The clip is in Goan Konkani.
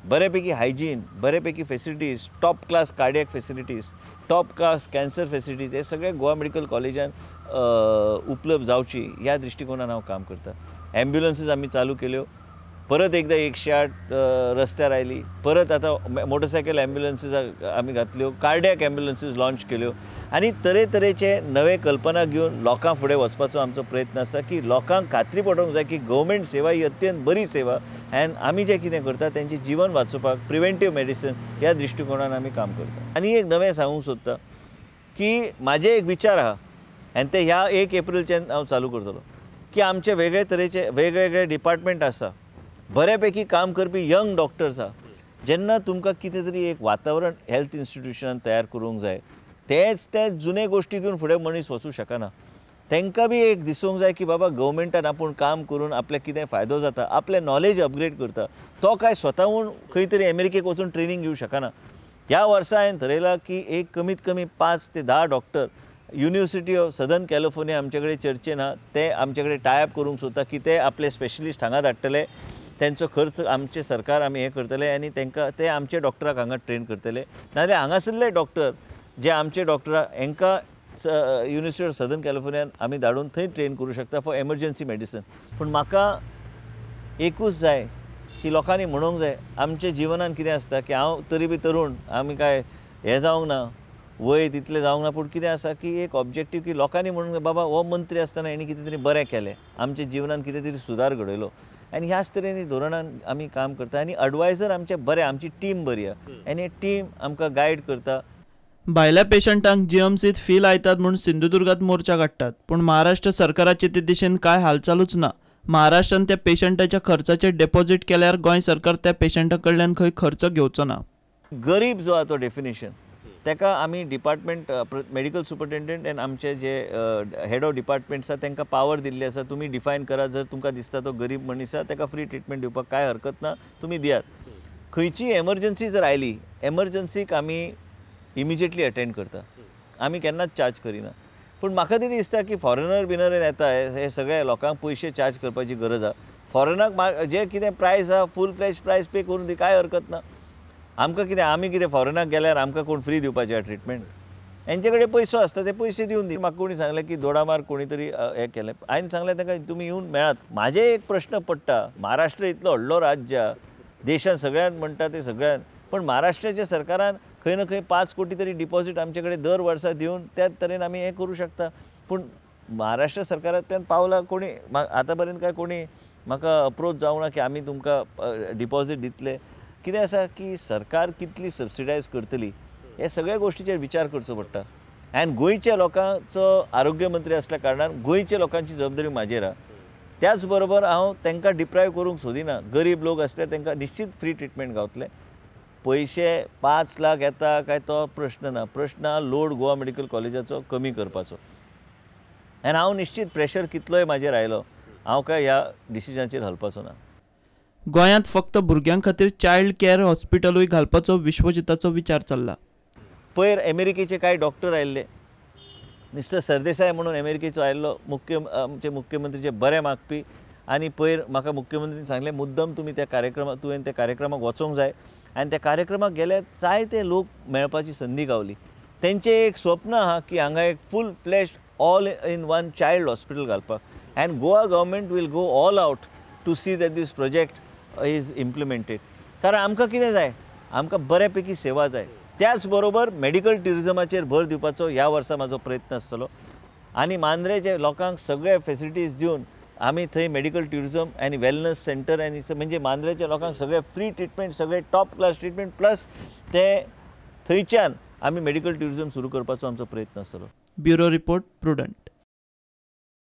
बऱ्यापैकी हायजीन, बऱ्यापैकी facilities, top class cardiac facilities, top class cancer facilities हे सगळे गोवा मेडिकल कॉलेजान उपलब्ध जावची ह्या दृश्टिकोनान हांव काम करता. ॲम्ब्युलन्सीज आमी चालू केल्यो, परत एकदां 108 रस्त्यार आयली, परत आतां मोटरसायकल ॲम्ब्युलन्सीज आमी घातल्यो, कार्डियक ॲम्ब्युलन्सीज लॉन्च केल्यो आनी तरेतरेचे नवे कल्पना घेवन लोकां फुडें वचपाचो आमचो प्रयत्न आसा की लोकांक खात्री पडोवंक जाय की गव्हर्मेंट सेवा ही अत्यंत बरी सेवा आनी आमी जें कितें करता तेंचें जिवन वाचोवपाक प्रिवेंटीव मेडिसन ह्या दृश्टिकोणान आमी काम करता. आनी एक नवें सांगूंक सोदता की म्हाजे एक विचार आहा आनी ते ह्या 1 एप्रिलच्यान हांव चालू करतलो की आमचे वेगळे तरेचे वेगवेगळे डिपार्टमेंट आसा, बऱ्यापैकी काम करपी यंग डॉक्टर्स आहा. जेन्ना तुमकां कितें तरी एक वातावरण हेल्थ इन्स्टिट्युशनान तयार करूंक जाय, तेच ते जुने गोश्टी घेवन फुडें मनीस वचूं शकना. तांकां बी एक दिसूंक जाय की बाबा गव्हर्मेंटान आपूण काम करून आपल्याक कितें फायदो जाता, आपलें नॉलेज अपग्रेड करता. तो काय स्वताहून खंय तरी अमेरिकेक वचून ट्रेनींग घेवंक शकना. ह्या वर्सा हांवें थरयलां की एक कमीत कमी 5 ते 10 doctor university of southern California आमचे कडेन चर्चेन आहा, ते आमचे कडेन टायप करूंक सोदता की ते आपले स्पेशलिस्ट हांगा धाडटले, तेंचो खर्च आमचें सरकार आमी हें करतले आनी तांकां ते आमचे डॉक्टराक हांगा ट्रेन करतले. नाजाल्यार हांगासरले डॉक्टर जे आमचे डॉक्टरां हांकां युनिवर्सिटी ऑफ सदर्न कॅलिफोर्नियान आमी धाडून थंय ट्रेन करूं शकता फॉर एमर्जन्सी मेडिसन. पूण म्हाका एकूच जाय की लोकांनी म्हणूंक जाय आमच्या जिवनान कितें आसता की हांव तरी बी तरूण, आमी काय हें जावंक ना, वय तितलें जावंक ना, पूण कितें आसा की एक ऑब्जेक्टीव की लोकांनी म्हणूंक जाय बाबा हो मंत्री आसतना हेणी कितें तरी बरें केलें, आमच्या जिवनान कितें तरी सुदार घडयलो. आनी ह्याच तरेन धोरणान आमी काम करता आनी एडवायजर आमचे बरे, आमची टीम बरी आहा आनी टीम आमकां गायड करता. भायल्या पेशंटांक जीएमसीत फी लायतात म्हूण सिंधुदुर्गात मोर्चा काडटात, पूण महाराष्ट्र सरकाराचे ते दिशेन कांय हालचालूच ना. महाराष्ट्रान त्या पेशंटाच्या खर्चाचे डेपॉझिट केल्यार गोंय सरकार त्या पेशंटा कडल्यान खंय खर्च घेवचो ना. गरीब जो आहा तो डेफिनेशन ताका आमी डिपार्टमेंट मेडिकल सुपरिटेंडंट आनी आमचे जे हेड ऑफ डिपार्टमेंट्स आसा तांकां पावर दिल्ली आसा, तुमी डिफायन करा, जर तुमकां दिसता तो गरीब मनीस आसा ताका फ्री ट्रिटमेंट दिवपाक कांय हरकत ना, तुमी दियात. खंयची एमर्जन्सी जर आयली, एमर्जन्सीक आमी इमिजिएटली अटेंड करता, आमी केन्नाच चार्ज करिना. पूण म्हाका तरी दिसता की फॉरेनर बिनर येता हे सगळ्या लोकांक पयशे चार्ज करपाची गरज आसा. फॉरेनाक जे कितें प्रायस आसा फूल फ्लॅश प्रायस पे करून दी, कांय हरकत ना. आमकां कितें, आमी कितें फॉरेनाक गेल्यार आमकां कोण फ्री दिवपाचें आहा ट्रिटमेंट? हेंचे कडेन पयसो आसता, ते पयशे दिवन दी. म्हाका कोणी सांगलें की दोडामार्ग कोणी तरी हें केलें, हांवें सांगलें तांकां तुमी येवन मेळात. म्हाजें एक प्रश्न पडटा, महाराष्ट्र इतलो व्हडलो राज्य, देशान सगळ्यान म्हणटा ते सगळ्यान, पण महाराष्ट्राच्या सरकारान खंय ना खंय 5 कोटी तरी डिपॉझिट आमचे कडेन दर वर्सा दिवन त्याच तरेन आमी हें करूं शकता. पूण महाराष्ट्र सरकारांतल्यान पावला कोणी आतां पर्यंत काय कोणी म्हाका अप्रोच जावंक ना की आमी तुमकां डिपॉझिट दितले. कितें आसा की सरकार कितली सबसिडायज करतली हे सगळ्या गोश्टीचेर विचार करचो पडटा. आनी गोंयच्या लोकांचो आरोग्य मंत्री आसल्या कारणान गोंयच्या लोकांची जबाबदारी म्हाजेर आहा. त्याच बरोबर हांव तांकां डिप्रायव करूंक सोदिना. गरीब लोक आसल्यार तांकां निश्चित फ्री ट्रिटमेंट गावतलें. पयशे 5 लाख येता काय तो प्रश्न ना, प्रश्न आहा लोड गोवा मेडिकल कॉलेजाचो कमी करपाचो. आनी हांव निश्चित प्रेशर कितलोय म्हाजेर आयलो हांव काय ह्या डिसिजनाचेर हलपाचो ना. गोंयांत फक्त भुरग्यां खातीर चायल्ड केअर हॉस्पिटलूय घालपाचो विश्वजिताचो विचार चल्ला. पयर अमेरिकेचे कांय डॉक्टर आयिल्ले, मिस्टर सरदेसाय म्हणून अमेरिकेचो आयिल्लो, आमचे मुख्यमंत्रीचे बरे मागपी. आनी पयर म्हाका मुख्यमंत्रीन सांगलें मुद्दम तुमी त्या कार्यक्रमाक, तुवें त्या कार्यक्रमाक वचोंक जाय. आनी त्या कार्यक्रमाक गेल्यार जायते लोक मेळपाची संदी गावली. तेंचें एक स्वप्न आहा की हांगा एक full fledged all in one child hospital घालपाक. And Goa government will go all out to see that this project is implemented. कारण आमकां कितें जाय, आमकां बऱ्यापैकी सेवा जाय. त्याच बरोबर मेडिकल ट्युरिजमाचेर भर दिवपाचो ह्या वर्सा म्हाजो प्रयत्न आसतलो. आनी मांद्रेच्या लोकांक सगळे फेसिलिटीज दिवन आमी थंय मेडिकल ट्युरिजम आनी वेलनस सेंटर आनी म्हणजे मांद्रेच्या लोकांक सगळे फ्री ट्रिटमेंट, सगळे टॉप क्लास ट्रिटमेंट प्लस ते थंयच्यान आमी मेडिकल ट्युरिजम सुरू करपाचो आमचो प्रयत्न आसतलो. Bureau report, Prudent.